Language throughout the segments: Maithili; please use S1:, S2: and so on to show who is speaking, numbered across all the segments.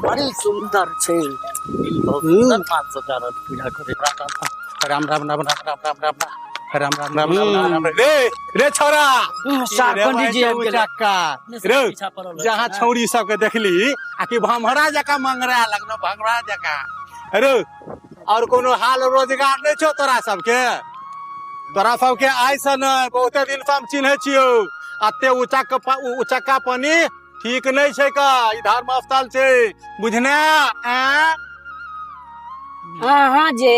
S1: बड़ी सुंदर छै।
S2: बहुत सुंदर माल सजा रहल पूजा करे। राम राम राम राम राम राम राम राम राम राम राम राम राम। रे रे छोरा,
S1: सार पंडित जी आबि गेलै।
S2: चक्का रे जहाँ छौरी सबके देखली आ कि भमरा जकाँ मंगरा लगनो, भमरा जकाँ। अरे और कोनो हाल रोजगार नहीं छौ तोरा सबके? तोरा सबके आइ से नहि, बहुते दिन से हम चिन्है छियौ। अते ऊँचा उचक्का पानी ठीक नहीं छै का, ई धर्म स्थल छै, बुझने? आँय?
S1: अहाँ जे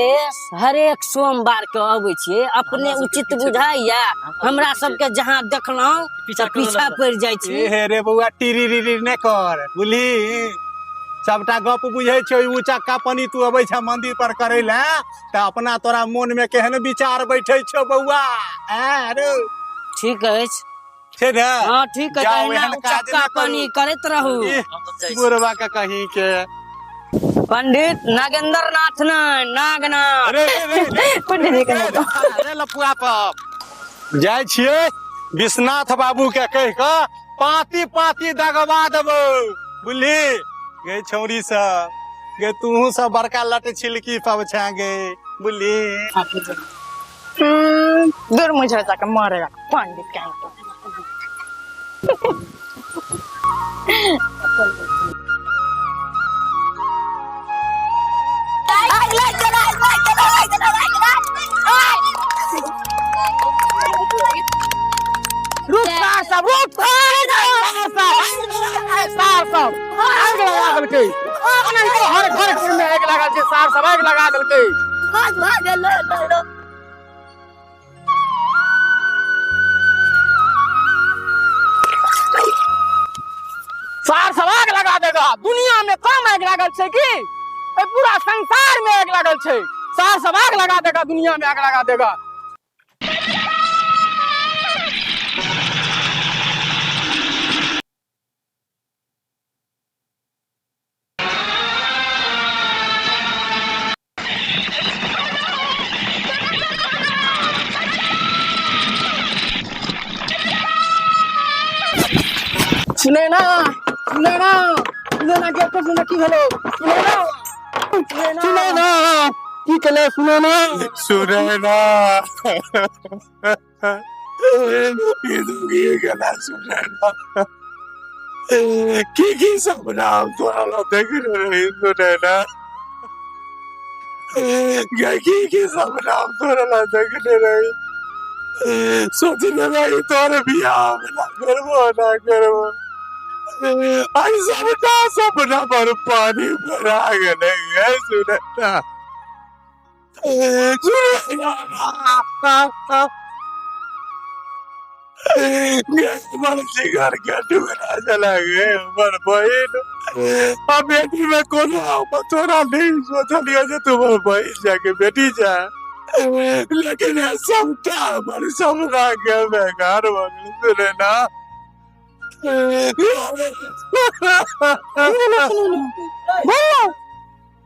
S1: हरेक सोमवार के अबै छियै, अपने उचित बुझाइया? हमरा सबके जहाँ देखलहुँ
S3: पीछा
S1: तऽ पीछा पड़ि जाइ छी।
S2: ए हे रे बौआ, टीरी रीरी नहि कर, बुझली? सबटा गप बुझै छियौ। ई उचक्का पानी तू अबै छ मंदिर पर करै लए तऽ अपना तोरा मोन में केहन विचार बैठै छौ बौआ? आँय रे।
S1: ठीक अछि।
S2: छै ने?
S1: हँ, ठीक अछि।
S2: जाउ,
S1: अहिना
S2: एहन काज
S1: उचक्का
S2: नहि करू।
S1: पानी करैत रहू।
S2: ईह, बुढ़वा के कहीं के
S1: पंडित नागेंद्र नाथ नहि, नागनाथ।
S2: अरे रे, रे, रे।
S4: पंडित जी के
S2: अरे लफुआ पर जाइ छियै, विश्वनाथ बाबू के कहि कऽ पाती पाती दगवा देबौ, बुझली? गे छौरी सब गे, तूहू सब बड़का लट छिलकी सब छे गे, बुझली?
S4: दूर मुझे जाके मरेगा पंडित कहीं तो।
S5: रुक सार सब, रुक सार सब, आगि लगा देलकै। हर घर घर में आगि लागल छै। सार सब आगि लगा देलकै। सार सब आग लगा देगा। दुनिया में कम आगि लागल छै की? ए पूरा संसार में आगि लागल छै। सार सब आग लगा देगा, दुनिया में आग लगा देगा। सुने ना, सुने ना, सुने ना, गेट पर सुने की भेलो? सुने ना, सुने ना,
S2: सुने ना,
S5: की केले? सुने ना,
S2: सुने ना, ई दुखी गेला। सुने ना, की की सपना हम तोरा लग देखने रही। सुने ना गे, की की सपना हम तोरा लग देखने रही। सोचने रही तोरे बियाह में ना करबो ना करबो, आई सबटा सपना पर पानी भरा गेलै गे। सुने ना, सुने ना, हमर जिगर के टुकड़ा चला गे हमर बहिन आ बेटी में कोनो तोरा नहीं सोचलियो जे तू हमर बहिन जाके बेटी जा, लेकिन सबटा हमर सपना के बेकार भऽ गेल। सुने ना,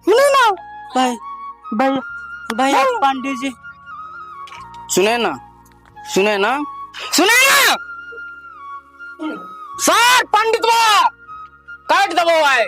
S4: सुने ना।
S1: भाई भैया, भैया, पंडित जी, सुने ना, सुने ना, सुने ना।
S5: सर पंडित बा काट देबो आइ।